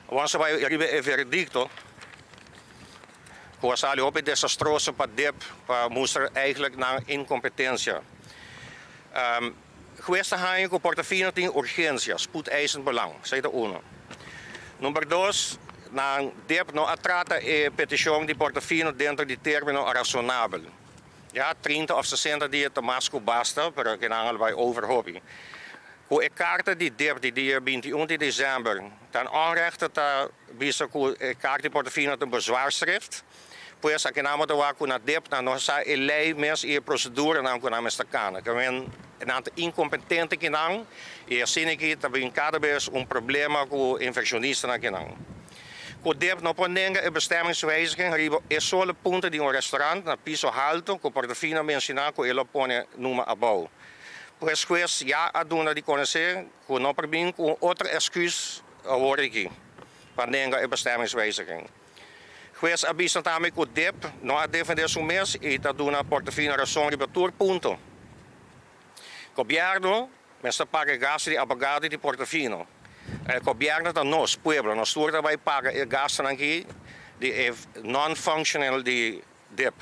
Awor sa bai riba e veredicto cu a sali hopi desastroso pa dip pa mustra eigenlijk nan incompetencia. Huez ta haña cu Portofino tin urgencia, spoedeisend belang, esey ta uno. Number dos, nan dip no a trata e peticion di Portofino dentro di termino razonabel. Ya 30 of 60 dia ta mas cu basta, pero cu nan a bai over hopi. Cu e carta di dip di dia 21 di december, ten onrechte ta bisa cu e carta di Portofino ta un bezwaarschrift. Pues aki nan bo ta wak cu na dip nan no sa e ley mes y e proceduranan cu nan mester cana. Ke men nan ta incompetente kinan y asina aki ta bin cada bes un problema cu inversionistanan kinan. Cu dip no por nenga e bestemmingswijziging riba e solo punto di un restaurant na piso halto cu Portofino a menciona cu e lo pone numa abou. Pues huez ya a duna di conoce cu no por bin cu un otro excuus awor aki pa nenga e bestemmingswijziging. Huez a bisa tambe cu dip no a defende su mes y ta duna Portofino rason riba tur punto. Gobierno mester paga e gasto di abogado di Portofino. E gobierno ta nos, pueblo, nos tur ta bay paga e gastonan aki di e non-functional di dip.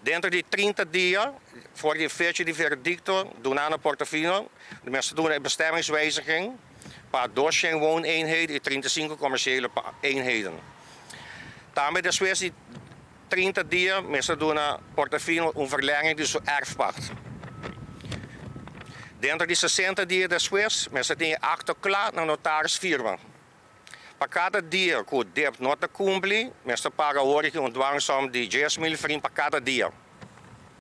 Dentro di 30 dia for di e fecha di veredicto duna na Portofino, mester duna e bestemmingswijziging pa 200 wooneenheden y 35 comerciële eenheden. Tambe despues di 30 dia mester duna Portofino un verlenging di su erfpacht. Dentro di 60 dia despues mester tin e acto cla na notaris firma. Pa cada dia cu dip no ta cumpli, mester paga awor un dwangsom di 10.000 florin pa cada dia.